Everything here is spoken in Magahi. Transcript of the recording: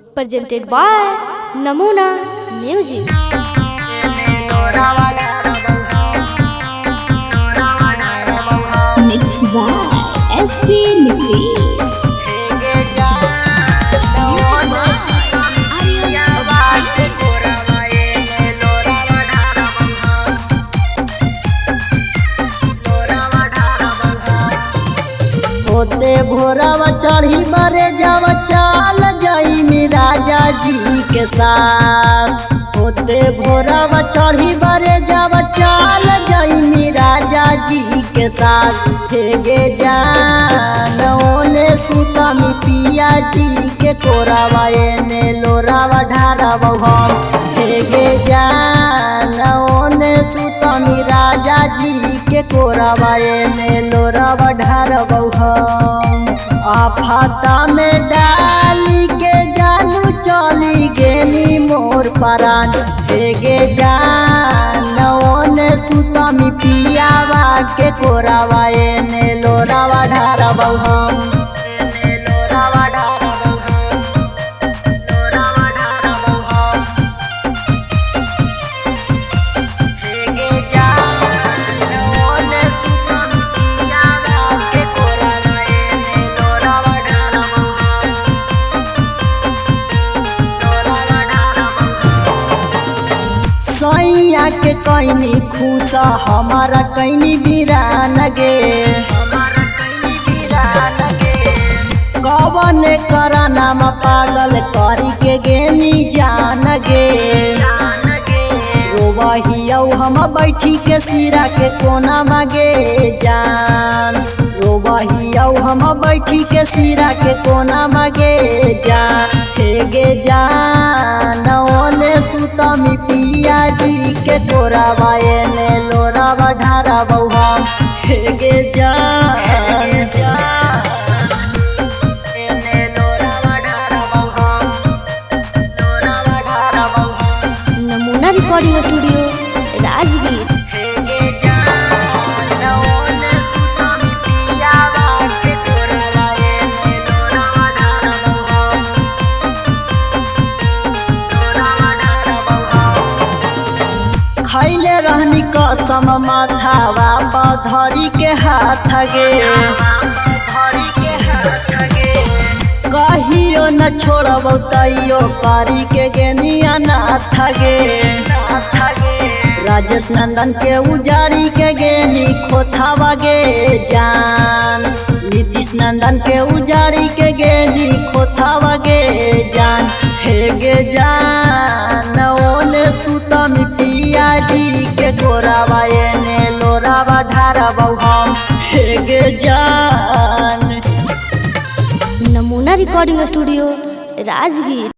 Presented by Namuna Music. Mix by SP Nitish. Music by Aryan Abhishek. होते भोरावा चढ़ी मरे जावा चाल जाई में राजा जी के साथ। होते भोरावा चढ़ी मरे जावा चाल जाई में राजा जी के साथ। हेगे जान ओने सुतमी पिया जी के कोरावा एने लोरावा ढारावा हम। हेगे जान ओने सुतमी राजा जी के कोरावा एने लोरावा ढारबौ हम। आफाता में डाली के जानू चली गेनी मोर परान। हेगे जान ओने सुतमी पियावा के कोरावा एने लोरावा ढारबौ हम। एने लोरावा ढारबौ हम। लोरावा ढारबौ हम। हेगे जान ओने सुतमी पियावा के कोरावा एने लोरावा ढारबौ हम। लोरावा ढारबौ हम। सैया के कैनी खुशा हमारा कैनी बिरान गे। कवन कराना म पागल करी के गेनी जान गे। रोवहियौ हम बैठी के सिरा के कोना मगे जान। रोवहियौ हम बैठी के सिरा के कोना मगे जान। हेगे जान ओने सुतमी पिया जी के कोरावा एने लोरावा ढाराबौ हम। हेगे जान एने लोरावा ढाराबौ हम। लोरावा ढाराबौ हम। Namuna Recording Studio, Rajgir. हेगे जान ओने सुतमी पियावा के कोरावा एने लोरावा ढारबौ हम। लोरावा ढारबौ हम। खैले रहनी कसम माथावा पधरी के हाथ गे। कहियो न छोड़बौ तैयो करी के गेनिया नाथ गे। राजेश नंदन के उजाड़ी के गेनी खोथावा गे जान। नीतीश नंदन के उजाड़ी के गेनी खोथावा गे जान। हेगे जान ओने सुतमी पिया जी के कोरावा एने लोरावा ढारबौ हम। हेगे जान। Namuna Recording Studio, Rajgir.